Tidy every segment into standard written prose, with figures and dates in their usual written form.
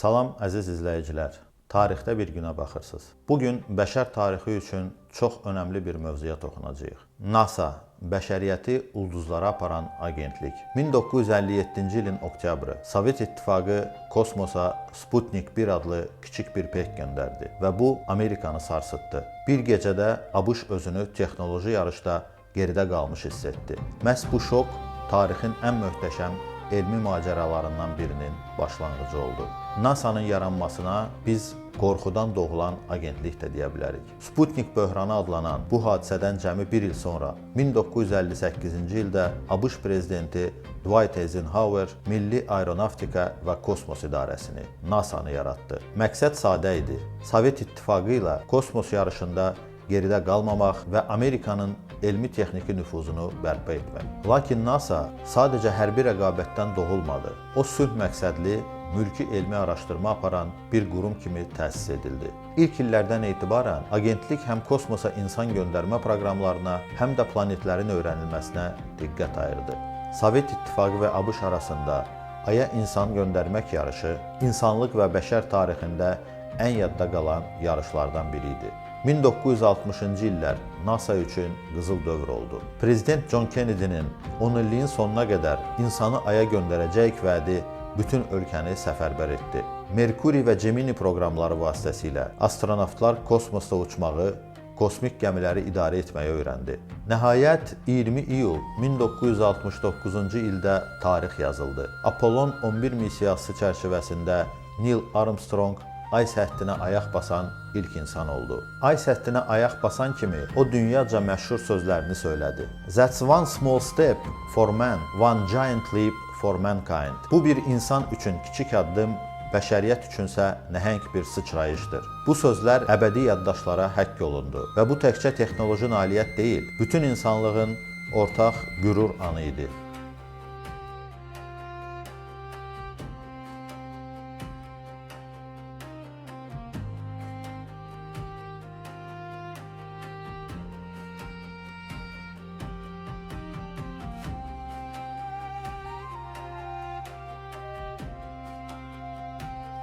Salam əziz izləyicilər. Tarixdə bir günə baxırsınız. Bu gün bəşər tarixi üçün çox önəmli bir mövzuya toxunacağıq. NASA, bəşəriyyəti ulduzlara aparan agentlik. 1957-ci ilin oktyabrı Sovet İttifaqı kosmosa Sputnik 1 adlı kiçik bir peyk göndərdi və bu Amerikanı sarsıtdı. Bir gecədə ABŞ özünü texnoloji yarışda geridə qalmış hiss etdi. Məhz bu şok tarixin ən möhtəşəm elmi macəralarından birinin başlanğıcı oldu. NASA-nın yaranmasına biz qorxudan doğulan agentlik də deyə bilərik. Sputnik böhranı adlanan bu hadisədən cəmi bir il sonra 1958-ci ildə ABŞ prezidenti Dwight Eisenhower Milli Aeronavtika və Kosmos İdarəsini, NASA-nı yaratdı. Məqsəd sadə idi. Sovet İttifaqı ilə kosmos yarışında geridə qalmamaq və Amerikanın elmi texniki nüfuzunu bərpa etmək. Lakin NASA sadəcə hərbi rəqabətdən doğulmadı. O sülh məqsədli mülki elmi araşdırma aparan bir qurum kimi təsis edildi. İlk illərdən etibarən agentlik həm kosmosa insan göndərmə proqramlarına, həm də planetlərin öyrənilməsinə diqqət ayırdı. Sovet İttifaqı və ABŞ arasında Aya insan göndərmək yarışı insanlıq və bəşər tarixində ən yadda qalan yarışlardan biri idi. 1960-cı illər NASA üçün qızıl dövr oldu. Prezident John Kennedy-nin 10 illiyin sonuna qədər insanı Aya göndərəcəyik vədi bütün ölkəni səfərbər etdi. Merkuri və Gemini proqramları vasitəsilə astronavtlar kosmosda uçmağı, kosmik gəmiləri idarə etməyi öyrəndi. Nəhayət 20 iyul 1969-cu ildə tarix yazıldı. Apollon 11 missiyası çərçivəsində Neil Armstrong Ay səthinə ayaq basan ilk insan oldu. Ay səthinə ayaq basan kimi o dünyaca məşhur sözlərini söylədi. That's one small step for man, one giant leap for mankind. Bu bir insan üçün kiçik addım, bəşəriyyət üçünsə nəhəng bir sıçrayışdır. Bu sözlər əbədi yaddaşlara həkk olundu və bu təkcə texnoloji nailiyyət deyil, bütün insanlığın ortaq qürur anı idi.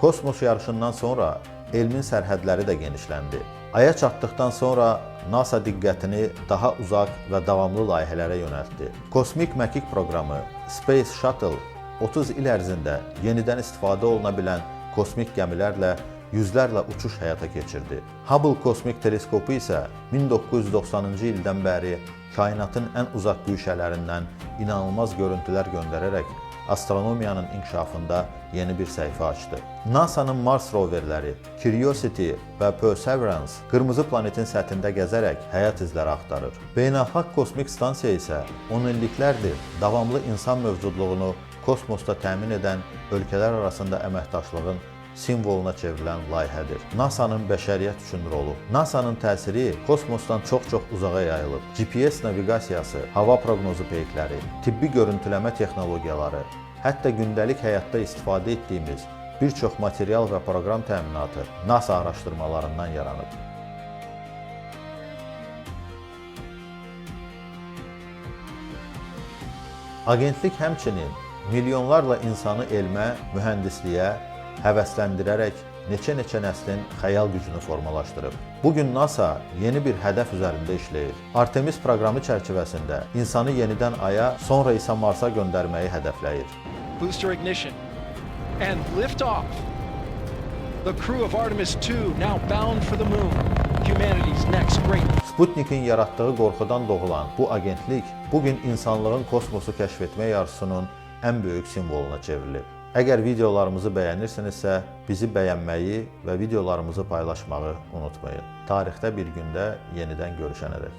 Kosmos yarışından sonra elmin sərhədləri də genişləndi. Aya çatdıqdan sonra NASA diqqətini daha uzaq və davamlı layihələrə yönəltdi. Kosmik məkik proqramı Space Shuttle 30 il ərzində yenidən istifadə oluna bilən kosmik gəmilərlə yüzlərlə uçuş həyata keçirdi. Hubble kosmik teleskopu isə 1990-cı ildən bəri kainatın ən uzaq güşələrindən inanılmaz görüntülər göndərərək astronomiyanın inkişafında yeni bir səhifə açdı. NASA-nın Mars roverləri Curiosity və Perseverance qırmızı planetin səthində gəzərək həyat izləri axtarır. Beynəlxalq kosmik stansiya isə 10 illiklərdir davamlı insan mövcudluğunu kosmosda təmin edən ölkələr arasında əməkdaşlığın simvoluna çevrilən layihədir. NASA-nın bəşəriyyət üçün rolu. NASA-nın təsiri kosmosdan çox-çox uzağa yayılıb. GPS naviqasiyası, hava proqnozu peykləri, tibbi görüntüləmə texnologiyaları, hətta gündəlik həyatda istifadə etdiyimiz bir çox material və proqram təminatı NASA araşdırmalarından yaranıb. Agentlik həmçinin milyonlarla insanı elmə, mühəndisliyə həvəsləndirərək neçə-neçə nəslin xəyal gücünü formalaşdırıb. Bu gün NASA yeni bir hədəf üzərində işləyir. Artemis proqramı çərçivəsində insanı yenidən Aya, sonra isə Marsa göndərməyi hədəfləyir. Booster ignition and lift off. The crew of Artemis 2 now bound for the moon, humanity's next great Sputnikin yaratdığı qorxudan doğulan bu agentlik bu gün insanlığın kosmosu kəşf etmək arzusunun ən böyük simvoluna çevrilib. Əgər videolarımızı bəyənirsinizsə, bizi bəyənməyi və videolarımızı paylaşmağı unutmayın. Tarixdə bir gündə yenidən görüşənədək.